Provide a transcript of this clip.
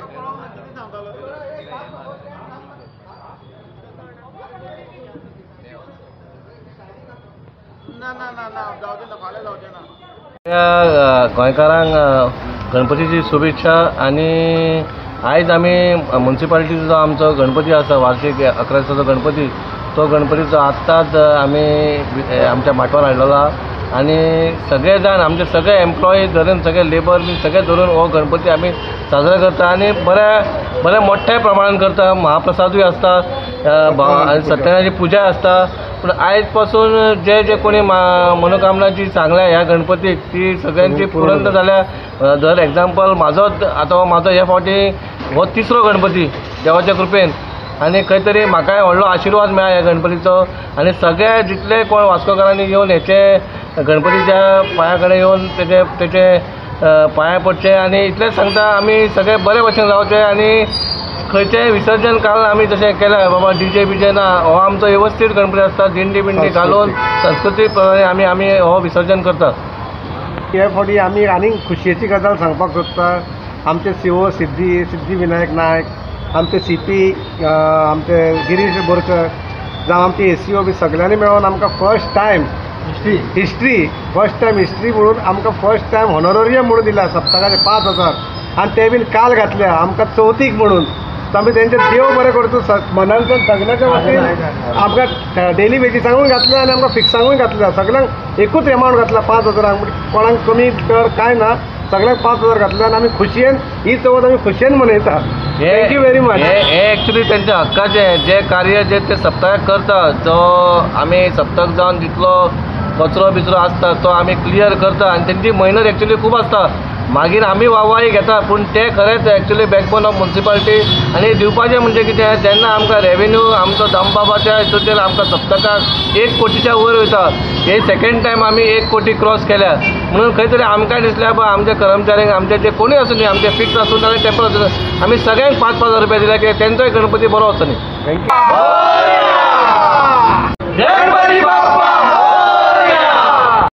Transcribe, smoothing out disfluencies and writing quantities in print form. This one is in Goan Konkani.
ना ना ना ना जावचें ना, फाल्यां जावचें ना. गोंयकारांक गणपतीची शुभेच्छा. आनी आयज आमी मुन्सिपालिटीचो जो आमचो गणपती आसा, वार्षिक 11 दिसाचो गणपती, तो गणपतीचो आत्ताच आमी आमच्या माटवार हाडलेलो आहा. आनी सगळे जाण आमचे सगळे एम्प्लॉई धरून सगळे लेबर बी सगळे धरून हो गणपती आमी साजरो करता आनी बऱ्या बऱ्या मोठ्या प्रमाणान करता. महाप्रसादूय आसता आनी सत्यनारायणाची पुजा आसता. पूण आयज पासून जे जे कोणी मनोकामना जी सांगल्या ह्या गणपतीक ती सगळ्यांची पुरंत जाल्या. धर एग्जाम्पल म्हाजो आतां म्हाजो हे फावटी हो तिसरो गणपती देवाच्या कृपेन, आनी खंय तरी म्हाकाय व्हडलो आशिर्वाद मेळ्ळा ह्या गणपतीचो. आनी सगळे जितले कोण वास्कोकारांनी येवन हेचे गणपतीच्या पांया कडेन येवन तेजे तेचे पांया पडचे. आनी इतलेंच सांगता, आमी सगळे बरे भशेन रावचे आनी खंयचेय विसर्जन काल आमी जशें केलें बाबा डीजे बिजे ना, हो आमचो वेवस्थीत गणपती आसता. दिंडी बिंडी घालून संस्कृती प्रमाणे आमी आमी हो विसर्जन करता. हे फावटी आमी आनीक खुशयेची गजाल सांगपाक सोदता. आमचे CO Siddhi Vinayak Naik, आमचे CP आमचे गिरीश बोरकर, जावं आमचे ACO बी सगळ्यांनी मेळोन आमकां फर्स्ट टायम हिस्ट्री म्हणून आमकां फर्स्ट टायम हॉनोरियम म्हणून दिला सप्तकाचे 5,000. आनी ते बीन काल घातल्या आमकां चवथीक म्हणून. आमी तेंचे देव बरें करता मनांतल्यान सगळ्यांच्या वतीन आमकां डेली बेजिसांकूय घातल्या आनी आमकां फिक्सांकूय घातल्या. सगळ्यांक एकूच एमावंट घातला 5,000, कोणाक कमी चड कांय ना, सगळ्यांक 5,000 घातल्या आनी आमी खुशयेन ही चवथ आमी खुशयेन मनयता. Thank you very much. हे एक्चुली तेंच्या हक्काचें जे कार्य जे ते सप्तकाक करता, जो आमी सप्तक जावन जितलो कचरो बिचरो आसता तो आमी क्लियर करता आनी तेंची मेहनत एक्चुली खूब आसता. मागीर आमी वाहवाही घेता, पूण ते खरेंच एक्चुली बॅकबोन ऑफ मुन्सिपालिटी. आनी दिवपाचें म्हणजे कितें, जेन्ना आमकां रेवेन्यू आमचो दामबाबाच्या हितूंतल्यान आमकां सप्तकाक 1 कोटीच्या वयर वयता. हे सेकेंड टायम आमी 1 कोटी क्रॉस केल्या म्हणून खंय तरी आमकां दिसलें बाबा आमच्या कर्मचाऱ्यांक आमचे जे कोणूय आसूं न्ही, आमचे फिक्स आसूं नाल्यार टेम्पररी आसूं, आमी सगळ्यांक 5-5 हजार रुपया दिल्या की तेंचोय गणपती बरो वचो न्ही. Thank you.